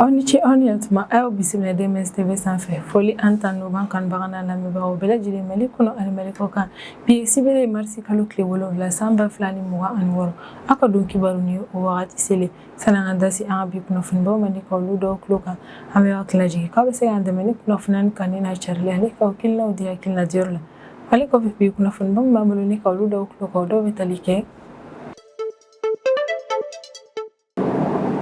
Aw ni ce, aw ni yantuma. A y'aw bisimila DMS TV sanfɛ. Foli ani tanu b'an kanubaga n'a lamɛnbagaw bɛɛ lajɛlen, Mali kɔnɔ ani Mali kɔ kan. Bi ye sibiri ye, marisi kalo tile 7, san 2026. Aw ka don kibaru ni o wagati selen. Sani an ka da se an ka bi kunnafonibaw ma ni ka olu dɔw tulo kan, an bɛ aw hakili lajigin k'aw bɛ se k'an dɛmɛ ni kunnafoniya nin kanuni n'a carili ani k'aw hakilinaw di hakilina diyɔrɔ la. Ale kɔfɛ, bi kunnafoniba min b'an bolo ni ka olu dɔw tulo kan, o dɔw bɛ tali kɛ: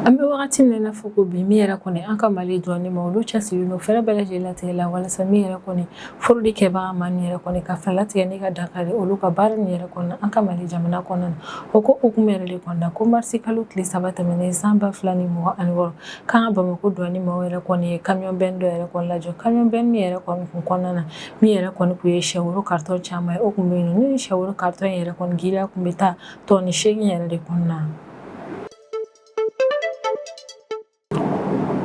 an bɛ wagati min na i n'a fɔ ko bi, min yɛrɛ kɔni an ka Mali douane ma, olu cɛsirilen don fɛɛrɛ bɛɛ lajɛlen latigɛ la walasa min yɛrɛ kɔni fraude kɛbaga maa nin yɛrɛ kɔni ka fɛɛrɛ latigɛ ni ka dankari olu ka baara nin yɛrɛ kɔnɔ an ka Mali jamana kɔnɔna na. O ko hukumu yɛrɛ de kɔnɔna ko marisi kalo tile 3 tɛmɛnen, san 2026, k'an ka Bamakɔ douane maaw yɛrɛ kɔni ye camion benne dɔ yɛrɛ kɔni lajɔ. Camion benne min yɛrɛ kɔni kun kɔnɔna na, min yɛrɛ kɔni kun ye sɛworo carton caman ye, o kun bɛ yen nɔ. Ni sɛworo carton yɛrɛ kɔni giriya kun bɛ taa tɔni 8 yɛrɛ de kɔnɔna.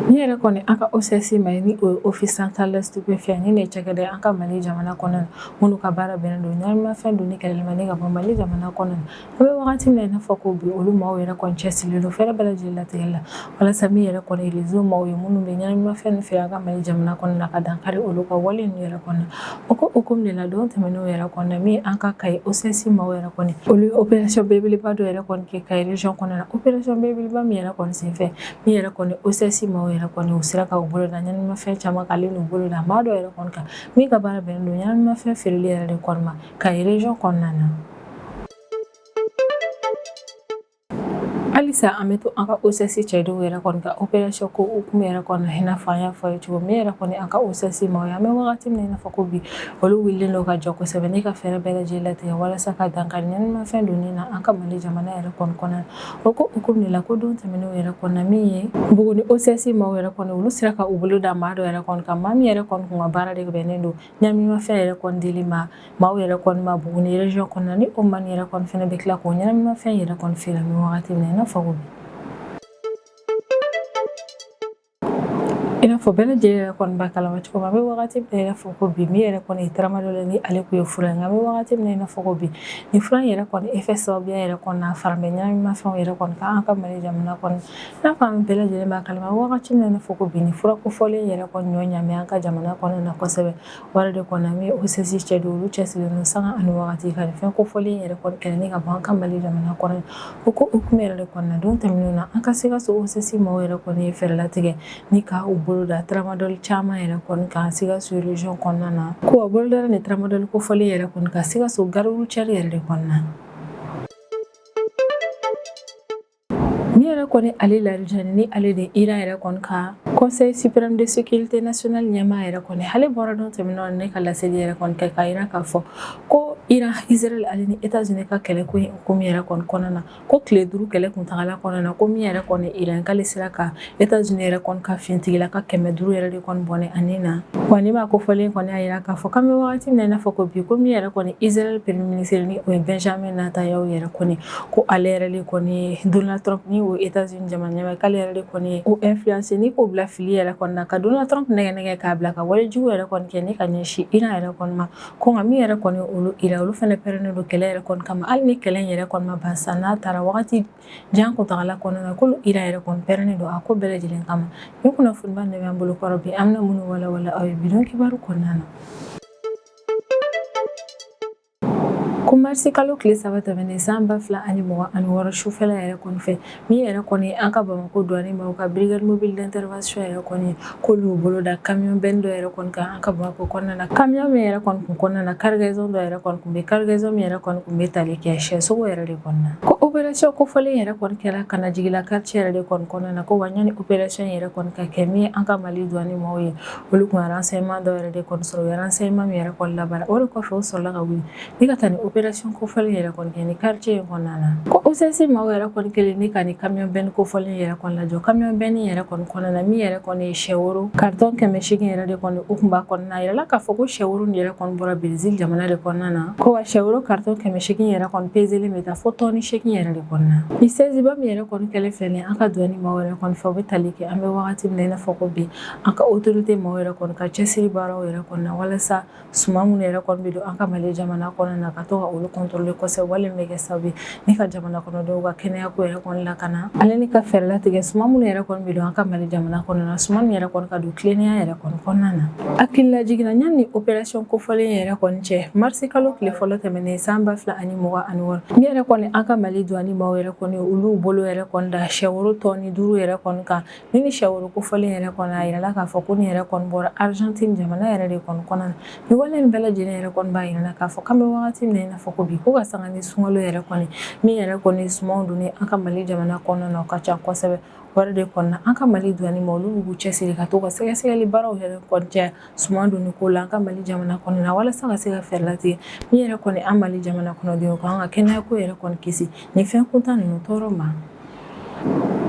Ni yɛrɛ kɔni an ka OCS ma ye, ni o ye Office central des stupéfiants, ni ne cakɛda an ka Mali jamana kɔnɔ na, minnu ka baara bɛnnen don ɲɛnaminimafɛn donni kɛlɛli ma ni ka bɔ Mali jamana kɔnɔ na. An bɛ wagati min na i n'a fɔ ko bi, olu maaw yɛrɛ kɔni cɛsirilen don fɛɛrɛ bɛɛ lajɛlen latigɛ la walasa min yɛrɛ kɔni réseau maaw ye minnu bɛ ɲɛnaminimafɛn ninnu feere an ka Mali jamana kɔnɔ na, ka dankari olu ka wale ninnu yɛrɛ kɔnɔ. O ko hukumu de la, don tɛmɛnenw yɛrɛ kɔnɔ, min an ka Kayi OCS maaw yɛrɛ kɔni, olu ye opération belebeleba dɔ yɛrɛ kɔni kɛ Kayi région kɔnɔ na. Opération belebeleba min yɛrɛ kɔni senfɛ, min yɛrɛ kɔni OCS maaw yɛrɛ kɔni, u sera ka u bolo da ɲɛnaminimafɛn caman k'ale n'u bolo da maa dɔ yɛrɛ kɔni kan, min ka baara bɛnnen don ɲɛnaminimafɛn feereli yɛrɛ de kɔni ma Kayi région kɔnɔna na. Halisa an bɛ to an ka OCS cɛdenw yɛrɛ kɔni ka opération ko hukumu yɛrɛ kɔnɔ. I n'a fɔ an y'a fɔ ye cogo min yɛrɛ kɔni, an ka OCS maaw ye, an bɛ wagati min na i n'a fɔ ko bi, olu wulilen don ka jɔ kosɛbɛ ni ka fɛɛrɛ bɛɛ lajɛlen latigɛ walasa ka dankari ɲɛnaminimafɛn donni na an ka Mali jamana yɛrɛ kɔni kɔnɔ. O ko hukumu de la, ko don tɛmɛnenw yɛrɛ kɔnɔ, min ye Buguni OCS maaw yɛrɛ kɔni, olu sera ka u bolo da maa dɔ yɛrɛ kɔni kan, maa min yɛrɛ kɔni kun ka baara de bɛnnen don ɲɛnaminimafɛn yɛrɛ kɔni dili ma maaw yɛrɛ kɔni ma Buguni région kɔnɔna. Ni o maa nin yɛrɛ kɔni fɛnɛ bɛ tila k'o ɲɛnaminimafɛn yɛrɛ kɔni feere an bɛ wagati min na i n'a fɔ ko bi. I n'a fɔ bɛɛ lajɛlen yɛrɛ kɔni b'a kalama cogo min, an bɛ wagati min na i n'a fɔ ko bi, min yɛrɛ kɔni ye tramadol, ni ale kun ye fura ye, nka an bɛ wagati min na i n'a fɔ ko bi, nin fura in yɛrɛ kɔni effet sababuya yɛrɛ kɔni na fara bɛ ɲɛnaminimafɛnw yɛrɛ kɔni kan an ka Mali jamana kɔnɔ. I n'a fɔ an bɛɛ lajɛlen b'a kalama, wagati min na i n'a fɔ ko bi, nin fura kofɔlen yɛrɛ kɔni ɲɔ ɲami an ka jamana kɔnɔ na kosɛbɛ. Wari de kɔnɔ, an bɛ OCS cɛ don, olu cɛsirilen don sanga ani wagati ka nin fɛn kofɔlen yɛrɛ kɔni kɛlɛ ni ka bɔ an ka Mali jamana kɔnɔ. O ko hukumu yɛrɛ de kɔnɔna, don tɛmɛnenw na, an ka Sikaso OCS maaw yɛrɛ kɔni ye fɛɛrɛ latigɛ ni ka u bolo da tramadol caman yɛrɛ kɔni kan Sikaso région kɔnɔna na. Ko a bolo dara nin tramadol kofɔlen yɛrɛ kɔni kan Sikaso gare routière yɛrɛ de kɔnɔna. Min yɛrɛ kɔni Ali Larijani, ni ale de Iran yɛrɛ kɔni ka Conseil suprême de sécurité nationale ɲɛmaa yɛrɛ kɔni, ale bɔra don tɛmɛnenw ne ka laseli yɛrɛ kɔni kɛ k'a yira k'a fɔ ko Iran, Israël ale ni États-Unis ka kɛlɛ ko in hukumu yɛrɛ kɔni kɔnɔna na, ko tile 5 kɛlɛ kuntagala kɔnɔna na, ko min yɛrɛ kɔni Iran k'ale sera ka États-Unis yɛrɛ kɔni ka finitigila ka 500 yɛrɛ de kɔni bɔnɛ ani na. Wa ni maa kofɔlen kɔni y'a yira k'a fɔ k'an bɛ wagati min na i n'a fɔ ko bi, ko min yɛrɛ kɔni Israël premier ministre, ni o ye Benjamin Netanyahu yɛrɛ kɔni, ko ale yɛrɛ de kɔni Donald Trump, ni o États-Unis jamana ɲɛmaa, k'ale yɛrɛ de kɔni ye o influence ni k'o bila fili yɛrɛ kɔni na, ka Donald Trump nɛgɛ nɛgɛ k'a bila ka wale jugu yɛrɛ kɔni kɛ ni ka ɲɛsin Iran yɛrɛ kɔni ma. Ko nka min yɛrɛ kɔni olu Iran, olu fɛnɛ pɛrɛnnen don kɛlɛ yɛrɛ kɔni kama, hali ni kɛlɛ in yɛrɛ kɔni ma ban sa, n'a taara wagati jan kuntagala kɔnɔna na, k'olu Iran yɛrɛ kɔni pɛrɛnnen don a ko bɛɛ lajɛlen kama. Ni kunnafoniba de b'an bolo kɔrɔ bi, an bɛna minnu walawala aw ye bi don kibaru kɔnɔna na. Ko marisi kalo tile 3 tɛmɛnen, san 2026, sufɛla yɛrɛ kɔni fɛ, min yɛrɛ kɔni an ka Bamakɔ douane maaw ka brigade mobile d'intervention yɛrɛ kɔni, k'olu y'u bolo da camion benne dɔ yɛrɛ kɔni kan an ka Bamakɔ kɔnɔna na. Camion min yɛrɛ kɔni kun kɔnɔna na, cargaison dɔ yɛrɛ kɔni kun bɛ, cargaison min yɛrɛ kɔni kun bɛ tali kɛ sɛ sogo yɛrɛ de kɔnɔna na. Ko opération kofɔlen yɛrɛ kɔni kɛra ka na jigila quartier yɛrɛ de kɔni kɔnɔna na. Ko wa yanni opération yɛrɛ kɔni ka kɛ, min ye an ka Mali douane maaw ye, olu kun ye renseignement dɔ yɛrɛ de kɔni sɔrɔ, u ye renseignement min yɛrɛ kɔni labaara, o de kɔfɛ u sɔrɔla ka wuli ni ka taa ni opération kofɔlen yɛrɛ kɔni kɛ ni quartier in kɔnɔna na. Ko OCS maaw yɛrɛ kɔni kɛlen ni ka ni camion benne kofɔlen yɛrɛ kɔni lajɔ. Camion benne yɛrɛ kɔni kɔnɔna na, min yɛrɛ kɔni ye sɛworo carton 800 yɛrɛ de kɔni o kun b'a kɔnɔna na. A yirala k'a fɔ ko sɛworo nin yɛrɛ kɔni bɔra Brésil jamana de kɔnɔna na. Ko wa sɛworo carton 800 yɛrɛ kɔni peselen bɛ taa fo tɔni 8 yɛrɛ de kɔnɔna na. Ni saisie ba min yɛrɛ kɔni kɛlen filɛ nin ye an ka douane maaw yɛrɛ kɔni fɛ, o bɛ tali kɛ an bɛ wagati min na i n'a fɔ ko bi, an ka autorité maaw yɛrɛ kɔni ka cɛsiri baaraw yɛrɛ kɔni na walasa suman minnu yɛrɛ kɔni bɛ don an ka Mali jamana kɔnɔna na, ka to ka ka olu contrôler kosɛbɛ, wale min bɛ kɛ sababu ye ni ka jamana kɔnɔdenw ka kɛnɛya ko yɛrɛ kɔni lakana, ale ni ka fɛɛrɛ latigɛ suman minnu yɛrɛ kɔni bɛ don an ka Mali jamana kɔnɔna na, suman min yɛrɛ kɔni ka don tilennenya yɛrɛ kɔni kɔnɔna na. Hakililajigin na, yanni opération kofɔlen yɛrɛ kɔni cɛ, marisi kalo tile fɔlɔ tɛmɛnen san 2026, min yɛrɛ kɔni an ka Mali douane maaw yɛrɛ kɔni, olu bolo yɛrɛ kɔni da sɛworo tɔni 5 yɛrɛ kɔni kan. Ni sɛworo kofɔlen yɛrɛ kɔni, a yirala k'a fɔ ko nin yɛrɛ kɔni bɔra Argentine jamana yɛrɛ de kɔni kɔnɔna na. Ni wale in bɛɛ lajɛlen yɛrɛ kɔni b'a yira k'a fɔ k'an bɛ wagati min na i n'a fɔ ko bi, ko ka sanga ni sunkalo yɛrɛ kɔni, min yɛrɛ kɔni sumanw donni an ka Mali jamana kɔnɔna na, o ka ca kosɛbɛ. Wari de kɔnɔna, an ka Mali douane ma, olu b'u cɛsiri ka to ka sɛgɛsɛgɛli baaraw yɛrɛ kɔni caya suman donni ko la an ka Mali jamana kɔnɔna na, walasa ka se ka fɛɛrɛ latigɛ min yɛrɛ kɔni an Mali jamana kɔnɔdenw k'an ka kɛnɛya ko yɛrɛ kɔni kisi ni fɛn kuntan ninnu tɔɔrɔ ma.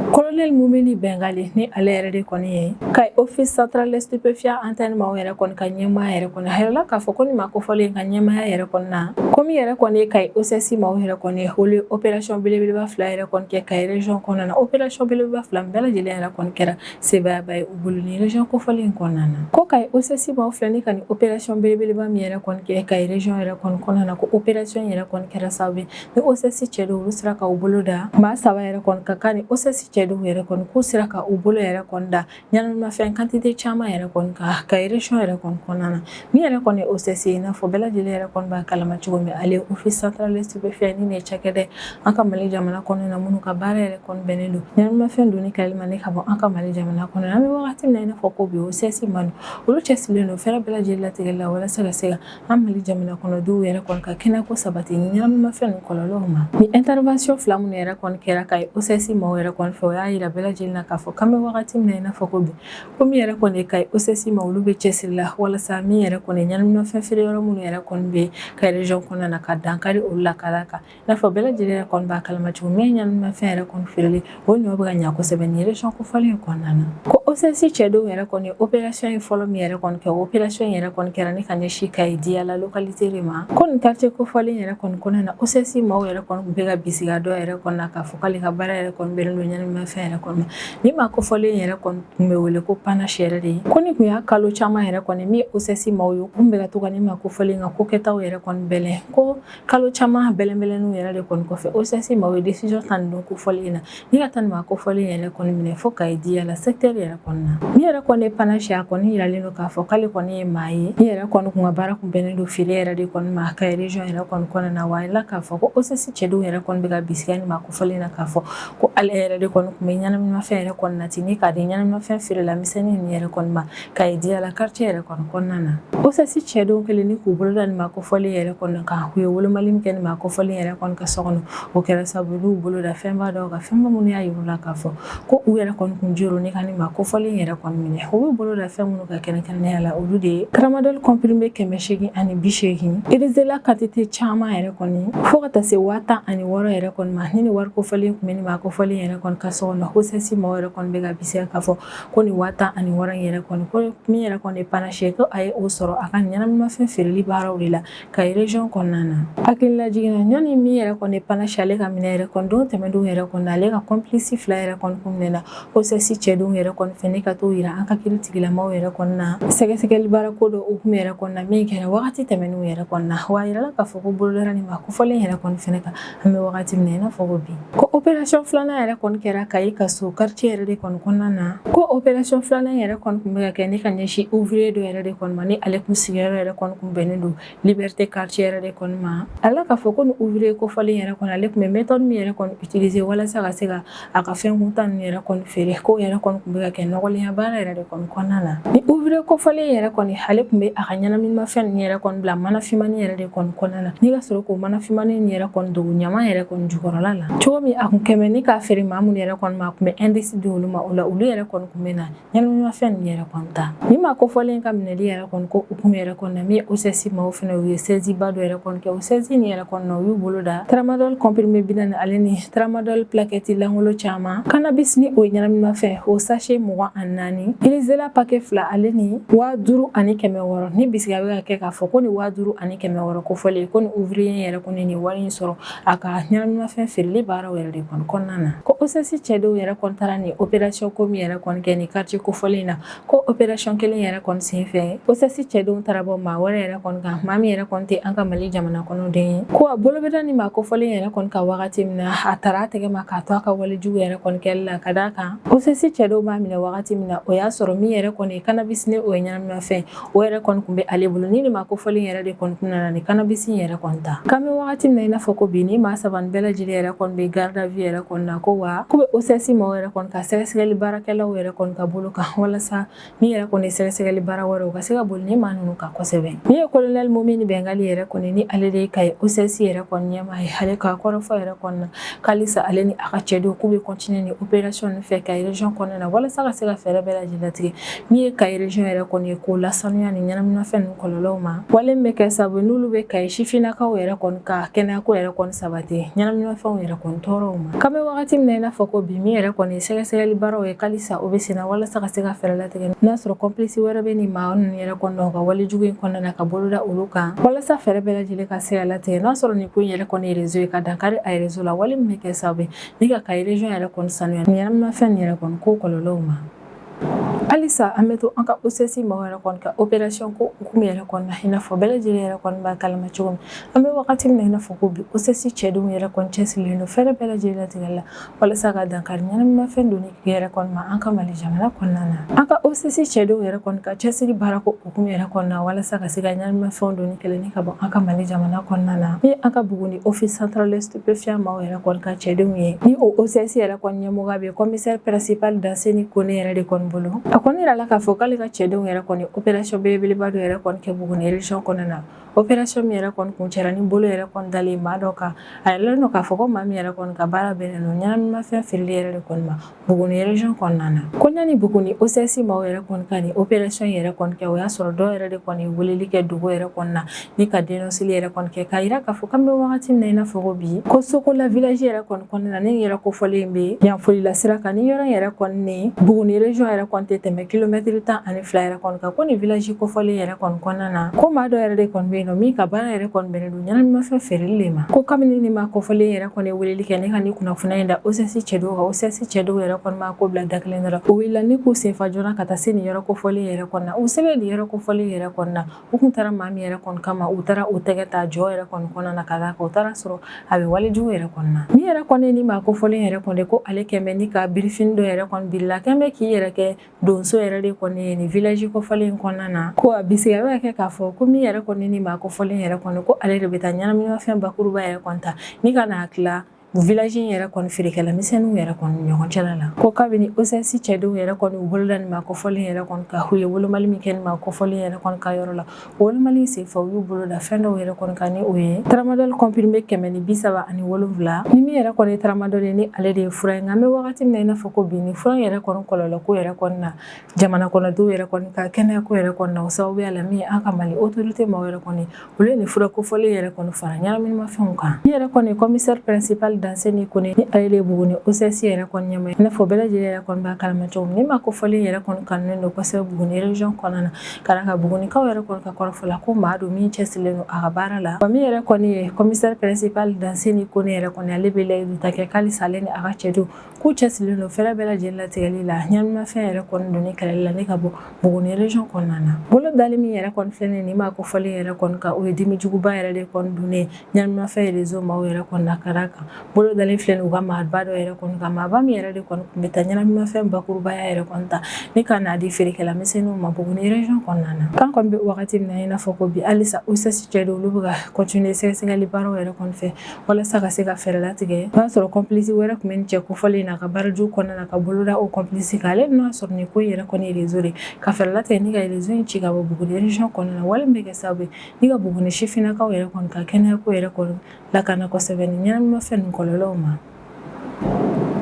Colonel Mumini Bengali, ni ale yɛrɛ de kɔni ye Kayi Office central des stupéfiants antenne maaw yɛrɛ kɔni ka ɲɛmaaya yɛrɛ kɔni, a yirala k'a fɔ ko ni maa kofɔlen ka ɲɛmaaya yɛrɛ kɔni na, ko min yɛrɛ kɔni ye Kayi OCS maaw yɛrɛ kɔni ye, olu ye opération belebeleba fila yɛrɛ kɔni kɛ Kayi région kɔnɔna na. Opération belebeleba fila min bɛɛ lajɛlen yɛrɛ kɔni kɛra sebaayaba ye u bolo ni région kofɔlen in kɔnɔna na. Ko Kayi OCS maaw filɛ ni ka nin opération belebeleba min yɛrɛ kɔni kɛ Kayi région yɛrɛ kɔni kɔnɔna na, ko opération yɛrɛ kɔni kɛra sababu ye ni OCS cɛdenw, olu sera ka u bolo da maa saba yɛrɛ kɔni ka kan. Ni OCS cɛdenw yɛrɛ kɔni, k'u sera ka u bolo yɛrɛ kɔni da ɲɛnaminimafɛn quantité caman yɛrɛ kɔni kan Kayi région yɛrɛ kɔni kɔnɔna na. Min yɛrɛ kɔni ye OCS ye, i n'a fɔ bɛɛ lajɛlen yɛrɛ kɔni b'a kalama cogo min, ale Office central des stupéfiants, ni nin ye cakɛda an ka Mali jamana kɔnɔna na, minnu ka baara yɛrɛ kɔni bɛnnen don ɲɛnaminimafɛn donni kɛlɛli ma ne ka bɔ an ka Mali jamana kɔnɔ. An bɛ wagati min na i n'a fɔ ko bi, OCS ma, olu cɛsirilen don fɛɛrɛ bɛɛ lajɛlen latigɛli la walasa ka se ka an Mali jamana kɔnɔdenw yɛrɛ kɔni ka kɛnɛko sabati ni ɲɛnaminimafɛn ninnu kɔlɔlɔw ma. Ni intervention fila minnu yɛrɛ kɔni kɛra Kayi OCS maaw yɛrɛ kɔni fɛ, o y'a yira bɛɛ lajɛlen na k'a fɔ k'an bɛ wagati min na i n'a fɔ ko bi, ko min yɛrɛ kɔni ye Kayi OCS ma, olu bɛ cɛsiri la walasa min yɛrɛ kɔni ɲɛnaminimafɛn feere yɔrɔ minnu yɛrɛ kɔni bɛ Kayi région kɔnɔna na, ka dankari olu la, ka d'a kan i n'a fɔ bɛɛ lajɛlen yɛrɛ kɔni b'a kalama cogo min, ɲɛnaminimafɛn yɛrɛ kɔni feereli, o ɲɔ bɛ ka ɲa kosɛbɛ nin région kofɔlen in kɔnɔna na. Ko OCS cɛdenw yɛrɛ kɔni, opération ye fɔlɔ min yɛrɛ kɔni kɛ, opération yɛrɛ kɔni kɛra ni ka ɲɛsin Kayi Diyala localité de ma. Ko nin quartier kofɔlen yɛrɛ kɔni kɔnɔna na, OCS maaw yɛrɛ kɔni tun bɛ ka bisigiya dɔ yɛrɛ kɔni na k'a fɔ k'ale ka baara yɛrɛ kɔni bɛnnen don ɲɛnaminimafɛn yɛrɛ kɔni ma. Ni maa kofɔlen yɛrɛ kɔni tun bɛ wele ko Panache yɛrɛ de ye. Ko nin tun y'a kalo caman yɛrɛ kɔni min OCS maaw ye, kun bɛ ka to ka ni maa kofɔlen ka ko kɛtaw yɛrɛ kɔni bɛlɛn. Ko kalo caman bɛlɛnbɛlɛnninw yɛrɛ de kɔni kɔfɛ, OCS maaw ye décision ta nin don kofɔlen in na ni ka taa nin maa kofɔlen yɛrɛ kɔni minɛ fo Kayi Diyala secteur yɛrɛ kɔni na. Min yɛrɛ kɔni ye Panache, a kɔni yiralen don k'a fɔ k'ale kɔni ye maa ye min yɛrɛ kɔni kun ka baara kun bɛnnen don feere yɛrɛ de kɔni ma Kayi région yɛrɛ kɔni kɔnɔna na. Wa a yirala k'a fɔ ko OCS cɛdenw yɛrɛ kɔni bɛ ka bisigiya nin maa kofɔlen na k'a fɔ ko ale yɛrɛ de kɔni tun bɛ ɲɛnaminimafɛn yɛrɛ kɔni nati ni k'a di ɲɛnaminimafɛn feerela misɛnnin ninnu yɛrɛ kɔni ma Kayi Diyala quartier yɛrɛ kɔni kɔnɔna na. OCS cɛdenw kɛlen ni k'u bolo da nin maa kofɔlen yɛrɛ kɔni kan, u ye wolomali min kɛ nin maa kofɔlen yɛrɛ kɔni ka so kɔnɔ, o kɛra sababu n'u bolo da fɛnba dɔw kan, fɛnba minnu y'a yir'u la k'a fɔ ko u yɛrɛ kɔni kun jɔrɔ ni ka nin maa kofɔlen yɛrɛ kɔni minɛ. U b'u bolo da fɛn minnu kan kɛrɛnkɛrɛnnenya la, olu de ye tramadol comprimé 880, Irezela quantité caman yɛrɛ kɔni fo ka taa se 16,000 yɛrɛ kɔni ma. Ni nin wari kofɔlen tun bɛ nin maa kofɔlen yɛrɛ kɔni ka so kɔnɔ, OCS maaw yɛrɛ kɔni bɛ ka bisigiya k'a fɔ ko nin 16,000 in yɛrɛ kɔni, ko min yɛrɛ kɔni ye Panache ye, ko a ye o sɔrɔ a ka ɲɛnaminimafɛn feereli baaraw de la Kayi région kɔnɔna na. Hakililajigin na, ɲɔni min yɛrɛ kɔni ye Panache, ale ka minɛ yɛrɛ kɔni, don tɛmɛndenw yɛrɛ kɔni, ale ka complice fila yɛrɛ kɔni kun minɛna OCS cɛdenw yɛrɛ kɔni fɛ ni ka t'o yira an ka kiiri tigilamaw yɛrɛ kɔni na sɛgɛsɛgɛli baara ko dɔ hukumu yɛrɛ kɔni na min kɛra wagati tɛmɛnenw yɛrɛ kɔni na. Wa a yirala k'a fɔ ko bolodara nin maa kofɔlen yɛrɛ kɔni fɛnɛ kan an bɛ wagati min na i n'a fɔ ko bi. Ko opération filanan yɛrɛ kɔni kɛra Kayi Kaso quartier yɛrɛ de kɔni kɔnɔna na. Ko opération filanan yɛrɛ kɔni tun bɛ ka kɛ ni ka ɲɛsin ouvrier dɔ yɛrɛ de kɔni ma, ni ale kun sigiyɔrɔ yɛrɛ kɔni kun bɛnnen don Liberté quartier yɛrɛ de kɔni ma. Ala k'a fɔ ko ni ouvrier kofɔlen yɛrɛ kɔni, ale tun bɛ méthode min yɛrɛ kɔni utiliser walasa ka se ka a ka fɛn kuntan ninnu yɛrɛ kɔni feere, k'o yɛrɛ kɔni tun bɛ ka kɛ nɔgɔlenya baara yɛrɛ de kɔni kɔnɔna na. Ni ouvrier kofɔlen yɛrɛ kɔni, ale tun bɛ a ka ɲɛnaminimafɛn ninnu yɛrɛ kɔni bila mana finmani yɛrɛ de kɔni kɔnɔna na, ni ka sɔrɔ k'o mana finmani ninnu yɛrɛ kɔni dogo ɲama yɛrɛ kɔni jukɔrɔla la cogo min, a kun kɛmɛ ni k'a feere maa minnu yɛrɛ kɔni ma, a tun bɛ indice di olu ma. O la, olu yɛrɛ kɔni tun bɛ na ɲɛnaminimafɛn ninnu yɛrɛ kɔni ta. Ni maa kofɔlen ka minɛli yɛrɛ kɔni ko hukumu yɛrɛ kɔni na, min ye OCS maaw fana, u ye saisie ba dɔ yɛrɛ kɔni kɛ. O saisie nin yɛrɛ kɔni na, u y'u bolo da tramadol comprimé 40, ale ni tramadol plaquette langolo caman, cannabis ni o ye ɲɛnaminimafɛn, o sachet 24, Irezela paquet fila, ale ni 5600. Ni bisigiya bɛ ka kɛ k'a fɔ ko ni 5600 kofɔlen, ko ni ouvrier yɛrɛ kɔni nin wari in sɔrɔ a ka ɲɛnaminimafɛn feereli baaraw yɛrɛ de kɔni kɔnɔna na. Ko OCS cɛdenw cɛdenw yɛrɛ kɔni taara nin opération ko min yɛrɛ kɔni kɛ nin quartier kofɔlen in na, ko opération kelen yɛrɛ kɔni senfɛ, OCS cɛdenw taara bɔ maa wɛrɛ yɛrɛ kɔni kan, maa min yɛrɛ kɔni tɛ an ka Mali jamana kɔnɔden ye. Ko a bolo bɛ da nin maa kofɔlen yɛrɛ kɔni kan wagati min na, a taara a tɛgɛ ma k'a to a ka walejugu yɛrɛ kɔni kɛli la. Ka d'a kan, OCS cɛdenw b'a minɛ wagati min na, o y'a sɔrɔ min yɛrɛ kɔni ye cannabis, ni o ye ɲɛnaminimafɛn, o yɛrɛ kɔni tun bɛ ale bolo. Ni nin maa kofɔlen yɛrɛ de kɔni tun nana ni cannabis yɛrɛ kɔni ta. K'an bɛ wagati min na i n'a fɔ ko bi, ni maa saba nin bɛɛ lajɛlen yɛrɛ kɔni bɛ garde à vue yɛrɛ kɔni na, ko wa k'u bɛ OCS maaw yɛrɛ kɔni ka sɛgɛsɛgɛli baarakɛlaw yɛrɛ kɔni ka bolo kan, walasa min yɛrɛ kɔni ye sɛgɛsɛgɛli baara wɛrɛ, u ka se ka boli ni maa ninnu kan kosɛbɛ. Min ye colonel Mumini Bɛngali yɛrɛ kɔni, ni ale de ye Kayi OCS yɛrɛ kɔni ɲɛmaa ye, ale ka kɔrɔfɔ yɛrɛ kɔni na, k'alisa ale ni a ka cɛdenw k'u bɛ continuer ni opération nin fɛ Kayi région kɔnɔna na, walasa ka se ka fɛɛrɛ bɛɛ lajɛlen latigɛ min ye Kayi région yɛrɛ kɔni ye, k'o lasanuya ni ɲɛnaminimafɛn ninnu kɔlɔlɔw ma, wale min bɛ kɛ sababu n'olu bɛ Kayi sifinnakaw yɛrɛ kɔni ka kɛnɛyako yɛrɛ kɔni sabati ɲɛnaminimafɛnw yɛrɛ kɔni tɔɔrɔw ma. K'an bɛ wagati min na i n'a fɔ ko bi, min yɛrɛ kɔni ye sɛgɛsɛgɛli baaraw ye, k'alisa o bɛ senna walasa ka se ka fɛɛrɛ latigɛ n'a sɔrɔ complice wɛrɛ bɛ nin maa ninnu yɛrɛ kɔni na u ka walejugu in kɔnɔna na, ka boloda olu kan walasa fɛɛrɛ bɛɛ lajɛlen ka se ka latigɛ n'a sɔrɔ nin ko in yɛrɛ kɔni ye réseau ye, ka dankari a réseau la, wale min bɛ kɛ sababu ye ni ka Kayi région yɛrɛ kɔni sanuya ɲɛnaminimafɛn nin yɛrɛ kɔni ko kɔlɔlɔw ma. Halisa an bɛ to an ka OCS maaw yɛrɛ kɔni ka opération ko hukumu yɛrɛ kɔni na. I n'a fɔ bɛɛ lajɛlen yɛrɛ kɔni b'a kalama cogo min, an bɛ wagati min na i n'a fɔ ko bi, OCS cɛdenw yɛrɛ kɔni cɛsirilen don fɛɛrɛ bɛɛ lajɛlen latigɛli la walasa ka dankari ɲɛnaminimafɛn donni yɛrɛ kɔni ma an ka Mali jamana kɔnɔna na. An ka OCS cɛdenw yɛrɛ kɔni ka cɛsiri baara ko hukumu yɛrɛ kɔnɔna na, walasa ka se ka ɲɛnaminimafɛnw donni kɛlɛ ni ka bɔ an ka Mali jamana kɔnɔna na, ni an ka Buguni office central des stupéfiants maaw yɛrɛ kɔni ka cɛdenw ye, ni o OCS yɛrɛ kɔni ɲɛmɔgɔ bɛ commissaire principal Danseni Kone yɛrɛ de kɔni bolo. A kɔni yirala k'a fɔ k'ale ka cɛdenw yɛrɛ kɔni opération belebeleba dɔ yɛrɛ kɔni kɛ Buguni région kɔnɔna na, opération min yɛrɛ kɔni kuncɛra ni bolo yɛrɛ kɔni dalen maa dɔ kan. A yiralen don k'a fɔ ko maa min yɛrɛ kɔni ka baara bɛnnen don ɲɛnaminimafɛn feereli yɛrɛ de kɔni ma Buguni région kɔnɔna na. Ko ɲani Buguni OCS maaw yɛrɛ kɔni ka nin opération yɛrɛ kɔni kɛ, o y'a sɔrɔ dɔw yɛrɛ de kɔni ye weleli kɛ dugu yɛrɛ kɔni na ni ka dénonceli yɛrɛ kɔni kɛ, k'a yira k'a fɔ k'an bɛ wagati min na i n'a fɔ ko bi, ko Sokola village yɛrɛ kɔni kɔnɔna na, ni yɛrɛ kofɔlen bɛ Yanfolila sira kan, ni yɔrɔ yɛrɛ kɔni ni Buguni région yɛrɛ kɔni tɛ tɛmɛ kilomɛtiri 12 yɛrɛ kɔni kan, ko nin village kofɔlen yɛrɛ kɔni kɔnɔna na, ko maa dɔ yɛrɛ de kɔni bɛ yen nɔ min ka baara yɛrɛ kɔni bɛnnen don ɲɛnaminimafɛn feereli de ma. Ko kabini ni maa kofɔlen yɛrɛ kɔni ye weleli kɛ ne ka ni kunnafoniya in da OCS cɛdenw kan, OCS cɛdenw yɛrɛ kɔni b'a ko bila da kelen dɔrɔn, u wulila ni k'u senfa joona ka taa se nin yɔrɔ kofɔlen yɛrɛ kɔni na. U selen nin yɔrɔ kofɔlen yɛrɛ kɔni na, u kun taara maa min yɛrɛ kɔni kama, u taara o tɛgɛ ta jɔ yɛrɛ kɔni kɔnɔna na, ka d'a kan u taara sɔrɔ a bɛ walejugu yɛrɛ kɔni na. Min yɛrɛ kɔni ni maa kofɔlen yɛrɛ kɔni, ko ale kɛmɛ ni ka birifini dɔ yɛrɛ kɔni birila kɛmɛ k'i yɛrɛ kɛ donso yɛrɛ de kɔni ye nin village kofɔlen in kɔnɔna na. Ko a bisigiya bɛ kɛ k'a fɔ ko min yɛrɛ kɔni ni maa kofɔlen yɛrɛ kɔni, ko ale de bɛ taa ɲɛnaminimafɛn bakuruba yɛrɛ kɔni ta ni ka n'a tila village in yɛrɛ kɔni feerekɛla misɛnninw yɛrɛ kɔni ɲɔgɔn cɛla la. Ko kabini OCS cɛdenw yɛrɛ kɔni u boloda nin maa kofɔlen yɛrɛ kɔni kan, u ye wolomali min kɛ nin maa kofɔlen yɛrɛ kɔni ka yɔrɔ la, o wolomali senfɛ, u y'u bolo da fɛn dɔw yɛrɛ kɔni kan, ni o ye tramadol comprimé 137, ni min yɛrɛ kɔni ye tramadol ye, ni ale de ye fura ye. Nka an bɛ wagati min na i n'a fɔ ko bi, ni fura in yɛrɛ kɔni kɔlɔlɔ ko yɛrɛ kɔni na jamana kɔnɔdenw yɛrɛ kɔni ka kɛnɛya ko yɛrɛ kɔni na, o sababuya la min ye an ka Mali autorité maaw yɛrɛ kɔni, olu ye nin fura kofɔlen yɛrɛ kɔni fara ɲɛnaminimafɛnw kan. Ni yɛrɛ kɔni commissaire principal Danseni Kone, ni ale de ye Buguni OCS yɛrɛ kɔni ɲɛmaa ye, i n'a fɔ bɛɛ lajɛlen yɛrɛ kɔni b'a kalama cogo min, ni maa kofɔlen yɛrɛ kɔni kanunen don kosɛbɛ Buguni région kɔnɔna na, ka d'a kan Bugunikaw yɛrɛ kɔni ka kɔrɔfɔ la, ko maa don min cɛsirilen don a ka baara la. Wa min yɛrɛ kɔni ye commissaire principal Danseni Kone yɛrɛ kɔni, ale bɛ layidu ta kɛ k'alisa ale ni a ka cɛdenw k'u cɛsirilen don fɛɛrɛ bɛɛ lajɛlen latigɛli la ɲɛnaminimafɛn yɛrɛ kɔni donni kɛlɛli la ne ka bɔ Buguni région kɔnɔna na. Bolo dali min yɛrɛ kɔni filɛ nin maa kofɔlen yɛrɛ kɔni kan, o ye dimi juguba yɛrɛ de kɔni donnen ɲɛnaminimafɛn réseau maaw yɛrɛ kɔni na, ka d'a kan bolo dalen filɛ u ka maaba dɔ yɛrɛ kɔni kan, maaba min yɛrɛ de kɔni tun bɛ taa ɲɛnaminimafɛn bakurubaya yɛrɛ kɔni ta ni ka n'a di feerekɛla misɛnninw ma Buguni région kɔnɔna na. K'an kɔni bɛ wagati min na i n'a fɔ ko bi, halisa OCS cɛdenw olu bɛ ka continuer sɛgɛsɛgɛli baaraw yɛrɛ kɔni fɛ walasa ka se ka fɛɛrɛ latigɛ o y'a sɔrɔ complice wɛrɛ tun bɛ nin cɛ kofɔlen na ka baarajugu kɔnɔna na, ka boloda o complice kan, ale n'o y'a sɔrɔ nin ko in yɛrɛ kɔni ye réseau de, ka fɛɛrɛ latigɛ ni ka réseau in ci ka bɔ Buguni région kɔnɔna na, wale min bɛ kɛ sababu ye ni ka Buguni sifinnakaw yɛrɛ kɔni ka kɛnɛyako yɛrɛ kɔni lakana kosɛbɛ ni ɲɛnaminimafɛn ninnu kɔlɔlɔw ma.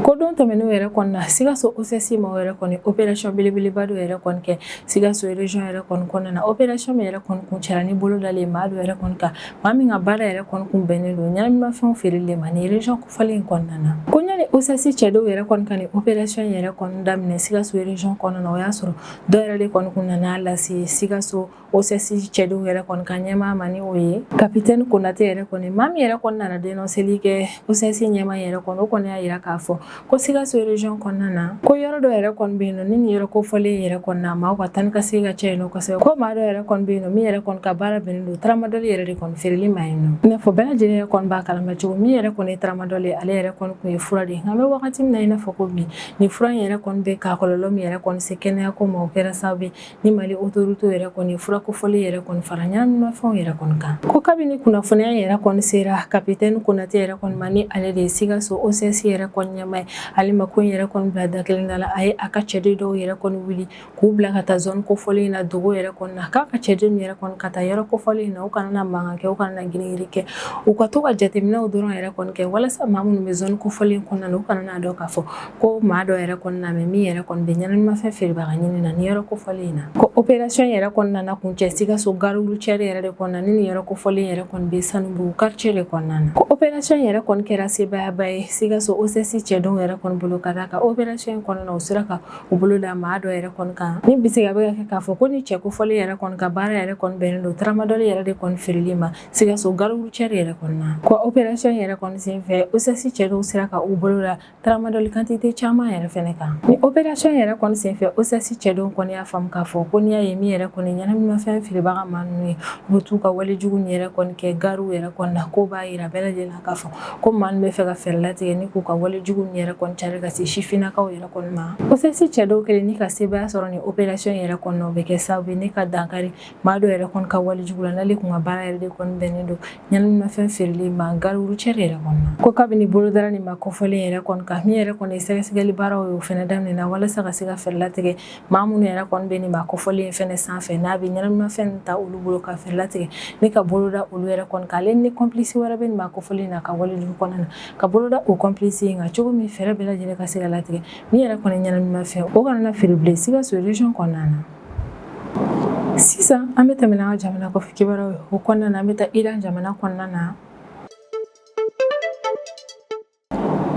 Ko don tɛmɛnenw yɛrɛ kɔni na, Sikaso OCS maaw yɛrɛ kɔni opération belebeleba dɔ yɛrɛ kɔni kɛ Sikaso région yɛrɛ kɔni kɔnɔna na, opération min yɛrɛ kɔni kuncɛra ni bolo dalen maa dɔ yɛrɛ kɔni kan, maa min ka baara yɛrɛ kɔni kun bɛnnen don ɲɛnaminimafɛnw feereli de ma nin région kofɔlen in kɔnɔna na. Ko ɲani OCS cɛdenw yɛrɛ kɔni ka nin opération yɛrɛ kɔni daminɛ Sikaso région kɔnɔna na, o y'a sɔrɔ dɔ yɛrɛ de kɔni kun nana lase Sikaso OCS cɛdenw yɛrɛ kɔni ka ɲɛmaa ma, ni o ye kapitɛni Konate yɛrɛ kɔni. Maa min yɛrɛ kɔni nana dénonceli kɛ OCS ɲɛmaa yɛrɛ kɔni, o kɔni y'a yira k'a fɔ ko Sikaso région kɔnɔna na, ko yɔrɔ dɔ yɛrɛ kɔni bɛ yen nɔ, ni nin yɔrɔ kofɔlen yɛrɛ kɔni na, maaw ka taa ni ka segin ka ca yen nɔ kosɛbɛ. Ko maa dɔ yɛrɛ kɔni bɛ yen nɔ, min yɛrɛ kɔni ka baara bɛnnen don tramadol yɛrɛ de kɔni feereli ma yen nɔ. I n'a fɔ bɛɛ lajɛlen yɛrɛ kɔni b'a kalama cogo min, yɛrɛ kɔni ye tramadol ye, ale yɛrɛ kɔni kun ye fura de ye. Nka an bɛ wagati min na i n'a fɔ ko bi, nin fura in yɛrɛ kɔni bɛ ka kɔlɔlɔ min yɛrɛ kɔni se kɛnɛya ko ma, o kɛra sababu ye ni Mali autorité yɛrɛ kɔni fura kofɔlen yɛrɛ kɔni fara ɲɛnaminimafɛnw yɛrɛ kɔni kan. Ko kabini kunnafoniya yɛrɛ kɔni sera kapitɛni Konate yɛrɛ kɔni ma, ni ale de ye Sikaso OCS yɛrɛ kɔni ɲɛmaa ye, ale ma ko in yɛrɛ kɔni bila da kelen da la. A ye a ka cɛden dɔw yɛrɛ kɔni wuli k'u bila ka taa zone kofɔlen in na, dogo yɛrɛ kɔni na, k'a ka cɛden yɛrɛ kɔni ka taa yɔrɔ kofɔlen in na, u kana na mankan kɛ, u kana na giringirin kɛ, u ka to ka jateminɛw dɔrɔn yɛrɛ kɔni kɛ, walasa maa minnu bɛ zone kofɔlen kɔnɔna na, u kana n'a dɔn k'a fɔ ko maa dɔ yɛrɛ kɔni na mɛ min yɛrɛ kɔni bɛ ɲɛnaminimafɛn feerebaga ɲini na ni yɔrɔ kofɔlen in na. Ko opération yɛrɛ kɔni nana kuncɛ Sikaso gare routière yɛrɛ de kɔnɔna, ni nin yɔrɔ kofɔlen yɛrɛ kɔni bɛ Sanubugu quartier de kɔnɔna na. Ko opération yɛrɛ kɔni kɛra sebaayaba ye Sikaso OCS cɛdenw yɛrɛ kɔni bolo, ka d'a kan opération in kɔnɔna na, u sera ka u bolo da maa dɔ yɛrɛ kɔni kan, ni bisigi a bɛ ka kɛ k'a fɔ ko ni cɛ kofɔlen yɛrɛ kɔni ka baara yɛrɛ kɔni bɛnnen don tramadol yɛrɛ de kɔni feereli ma Sikaso gare routière yɛrɛ kɔni na. Ko opération yɛrɛ kɔni senfɛ, OCS cɛdenw sera ka u bolo da tramadol quantité caman yɛrɛ fɛnɛ kan. Ni opération yɛrɛ kɔni senfɛ, OCS cɛdenw kɔni y'a faamu k'a fɔ ko n'i y'a ye min yɛrɛ kɔni ɲɛnaminimafɛn feerebaga maa ninnu ye, u bɛ t'u ka walejugu nin yɛrɛ kɔni kɛ garew yɛrɛ kɔni na, k'o b'a yira bɛɛ lajɛlen na k'a fɔ ko maa ninnu bɛ fɛ ka fɛɛrɛ latigɛ ni k'u ka walejugu nin yɛrɛ kɔni cari ka se sifinnakaw yɛrɛ kɔni ma. OCS cɛdenw kɛlen ni ka sebaaya sɔrɔ ni opération yɛrɛ kɔni na, o bɛ kɛ sababu ye ni ka dankari maa dɔ yɛrɛ kɔni ka walejugu la, n'ale kun ka baara yɛrɛ de kɔni bɛnnen don ɲɛnaminimafɛn feereli ma gare routière yɛrɛ kɔni na. Ko kabini bolodara nin maa kofɔlen yɛrɛ kɔni kan, min yɛrɛ kɔni ye sɛgɛsɛgɛli baaraw ye, o fɛnɛ daminɛna walasa ka se ka fɛɛrɛ latigɛ maa minnu yɛrɛ kɔni bɛ nin maa kofɔlen fɛnɛ sanfɛ, n'a bɛ ɲɛnaminimafɛn ta olu bolo, ka fɛɛrɛ latigɛ ni ka boloda olu yɛrɛ kɔni kan, ale ni complice wɛrɛ bɛ nin maa kofɔlen na ka walejugu kɔnɔna na, ka boloda o complice in kan cogo min fɛɛrɛ bɛɛ lajɛlen ka se ka latigɛ min yɛrɛ kɔni ɲɛnaminimafɛn o kana na feere bilen Sikaso région kɔnɔna na. Sisan an bɛ tɛmɛ n'an ka jamana kɔfɛ kibaruyaw ye. O kɔnɔna na, an bɛ taa Iran jamana kɔnɔna na.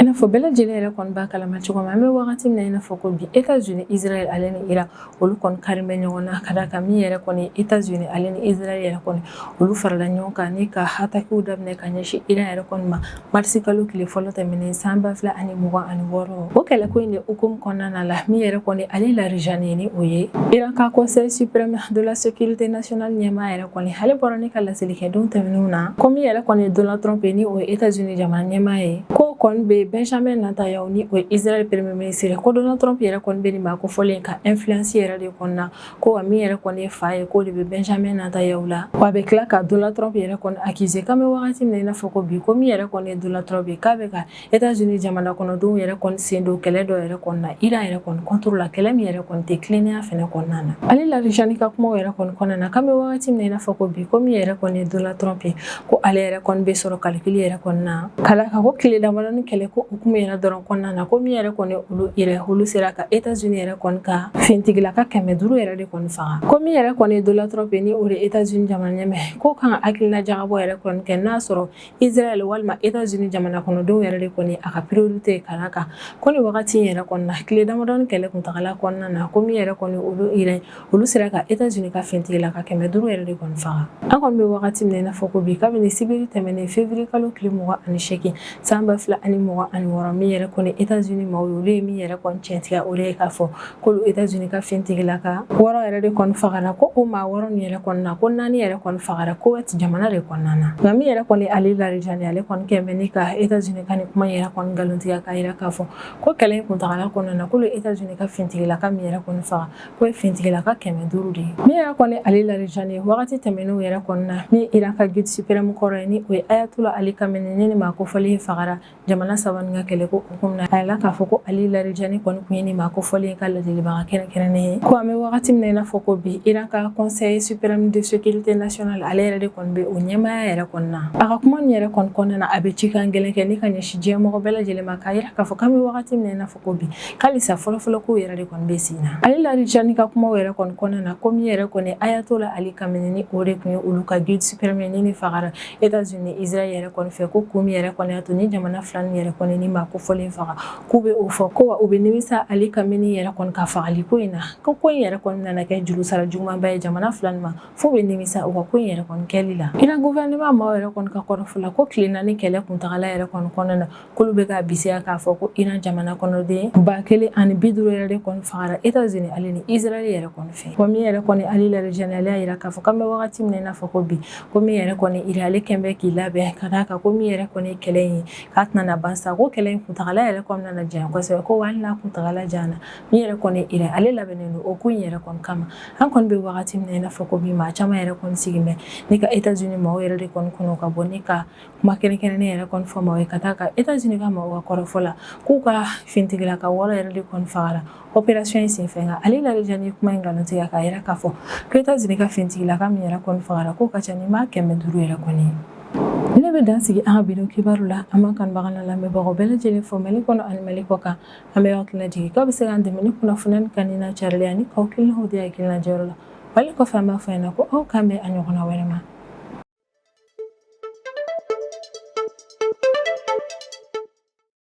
I n'a fɔ bɛɛ lajɛlen yɛrɛ kɔni b'a kalama cogo min, an bɛ wagati min na i n'a fɔ ko bi, États-Unis, Israël ale ni Iran, olu kɔni kari bɛ ɲɔgɔn na, ka d'a kan min yɛrɛ kɔni États-Unis ale ni Israël yɛrɛ kɔni, olu farala ɲɔgɔn kan ni ka attaquew daminɛ ka ɲɛsin Iran yɛrɛ kɔni ma marisi kalo tile fɔlɔ tɛmɛnen san 2026. O kɛlɛko in de hukumu kɔnɔna la, min yɛrɛ kɔni Ali Larijani, ni o ye Iran ka Conseil suprême de la sécurité nationale ɲɛmaa yɛrɛ kɔni, ale bɔra ni ka laseli kɛ don tɛmɛnenw na, ko min yɛrɛ kɔni ye Donald Trump ye, ni o ye États-Unis jamana ɲɛmaa ye, ko kɔni bɛ Benjamin Netanyahu, ni o ye Israël premier ministre, ko Donald Trump yɛrɛ kɔni bɛ nin maa kofɔlen ka influence yɛrɛ de kɔnɔna, ko wa min yɛrɛ kɔni ye fa ye, k'o de bɛ Benjamin Netanyahu la. Wa a bɛ tila ka Donald Trump yɛrɛ kɔni accuser k'an bɛ wagati min na i n'a fɔ ko bi, ko min yɛrɛ kɔni ye Donald Trump ye, k'a bɛ ka États-Unis jamana kɔnɔdenw yɛrɛ kɔni sen don kɛlɛ dɔ yɛrɛ kɔni na Iran yɛrɛ kɔni contre la, kɛlɛ min yɛrɛ kɔni tɛ tilennenya fɛnɛ kɔnɔna na. Ale Larijani ka kumaw yɛrɛ kɔni kɔnɔna na, k'an bɛ wagati min na i n'a fɔ ko bi, ko min yɛrɛ kɔni ye Donald Trump ye, ko ale yɛrɛ kɔni bɛ sɔrɔ calcul yɛrɛ kɔni na, ka d'a kan ko tile damadɔni kɛlɛ ko hukumu yɛrɛ dɔrɔn kɔnɔna na, ko min yɛrɛ kɔni olu yɛrɛ, olu sera ka États-Unis yɛrɛ kɔni ka finitigilaka 500 yɛrɛ de kɔni faga. Ko min yɛrɛ kɔni ye Donald Trump ye, ni o de États-Unis jamana ɲɛmaa, ko kan ka hakilina jagabɔ yɛrɛ kɔni kɛ n'a sɔrɔ Israël walima États-Unis jamana kɔnɔdenw yɛrɛ de kɔni a ka priorité, ka d'a kan ko ni wagati in yɛrɛ kɔni na, tile damadɔni kɛlɛ kuntagala kɔnɔna na, ko min yɛrɛ kɔni olu yɛrɛ, olu sera ka États-Unis ka finitigilaka 500 yɛrɛ de kɔni faga. An kɔni bɛ wagati min na i n'a fɔ ko bi, kabini sibiri tɛmɛnen février kalo tile 28 san 2026, min yɛrɛ kɔni États-Unis maaw ye, olu ye min yɛrɛ kɔni tiɲɛtigiya, o de ye k'a fɔ k'olu États-Unis ka finitigilaka 6 yɛrɛ de kɔni fagara. Ko o maa 6 nin yɛrɛ kɔni na, ko 4 yɛrɛ kɔni fagara Koweït jamana de kɔnɔna na. Nka min yɛrɛ kɔni Ali Larijani, ale kɔni kɛn bɛ ni ka États-Unis ka nin kuma yɛrɛ kɔni nkalontigiya, k'a yira k'a fɔ ko kɛlɛ in kuntagala kɔnɔna na, k'olu États-Unis ka finitigilaka min yɛrɛ kɔni faga, k'o ye finitigilaka 500 de ye. Min yɛrɛ kɔni Ali Larijani, wagati tɛmɛnenw yɛrɛ kɔni na, min Iran ka guide suprême kɔrɔ ye, ni o ye Ayatollah Ali Khamenei, ni maa kofɔlen fagara jamana saba nin ka kɛlɛ ko hukumu na, a yirala k'a fɔ ko Ali Larijani kɔni kun ye nin maa kofɔlen ka ladilibaga kɛrɛnkɛrɛnnen ye. Ko an bɛ wagati min na i n'a fɔ ko bi, Iran ka Conseil suprême de sécurité nationale, ale yɛrɛ de kɔni bɛ o ɲɛmaaya yɛrɛ kɔni na. A ka kuma nin yɛrɛ kɔni kɔnɔna na, a bɛ cikan gɛlɛn kɛ ni ka ɲɛsin diɲɛ mɔgɔ bɛɛ lajɛlen ma, k'a yira k'a fɔ k'an bɛ wagati min na i n'a fɔ ko bi, k'alisa fɔlɔfɔlɔ kow yɛrɛ de kɔni bɛ sen na. Ali Larijani ka kumaw yɛrɛ kɔni kɔnɔna na, ko min yɛrɛ kɔni Ayatollah Ali Khamenei, ni o de kun ye olu ka guide suprême, ni fagara États-Unis, Israël yɛrɛ kɔni fɛ, ko kun min yɛrɛ kɔni y'a to ni jamana fila fila nin yɛrɛ kɔni ni maa kofɔlen faga, k'u bɛ o fɔ ko wa u bɛ nimisa Ali Kameni yɛrɛ kɔni ka fagali ko in na, ko in yɛrɛ kɔni nana kɛ jurusara jugumanba ye jamana fila nin ma, f'u bɛ nimisa u ka ko in yɛrɛ kɔni kɛli la. Iran gouvernement maaw yɛrɛ kɔni ka kɔrɔfɔ la, ko tile 4 kɛlɛ kuntagala yɛrɛ kɔni kɔnɔna na, k'olu bɛ k'a bisiya k'a fɔ ko Iran jamana kɔnɔden 1050 yɛrɛ de kɔni fagara États-Unis ale ni Israël yɛrɛ kɔni fɛ. Wa min yɛrɛ kɔni Ali Larijani, ale y'a jira k'a fɔ k'an bɛ wagati min na i n'a fɔ ko bi, ko min yɛrɛ kɔni Iran ale kɛn bɛ k'i labɛn ka d'a kan ko min yɛrɛ kɔni kɛlɛ in ye, k'a tɛna na ban sa, ko kɛlɛ in kuntagala yɛrɛ kɔni nana janya kosɛbɛ, ko hali n'a kuntagala janyana, min yɛrɛ kɔni Iran ale labɛnnen don o ko in yɛrɛ kɔni kama. An kɔni bɛ wagati min na i n'a fɔ ko bi, maa caman yɛrɛ kɔni sigi bɛ ni ka États-Unis maaw yɛrɛ de kɔni kɔnɔ ka bɔ ni ka kuma kɛrɛnkɛrɛnnen yɛrɛ kɔni fɔ maaw ye, ka d'a kan États-Unis ka maaw ka kɔrɔfɔ la, k'u ka finitigilaka 6 yɛrɛ de kɔni fagara opération in senfɛ. Nka Ali Larijani ye kuma in nkalontigiya k'a yira k'a fɔ ko États-Unis ka finitigilaka min yɛrɛ kɔni fagara, k'o ka ca ni maa 500 yɛrɛ kɔni ye. Ne bɛ dan sigi an ka bi don kibaru la. An b'an kanubaga n'a lamɛnbagaw bɛɛ lajɛlen fo Mali kɔnɔ ani Mali kɔ kan. An bɛ hakilina jigin k'aw bɛ se k'an dɛmɛ ni kunnafoniya kanuni n'a carili ani k'aw hakilinaw di hakilina jɔyɔrɔ la. Wali kɔfɛ, an b'a fɔ ɲɛna ko aw k'an bɛn a ɲɔgɔnna wɛrɛ ma.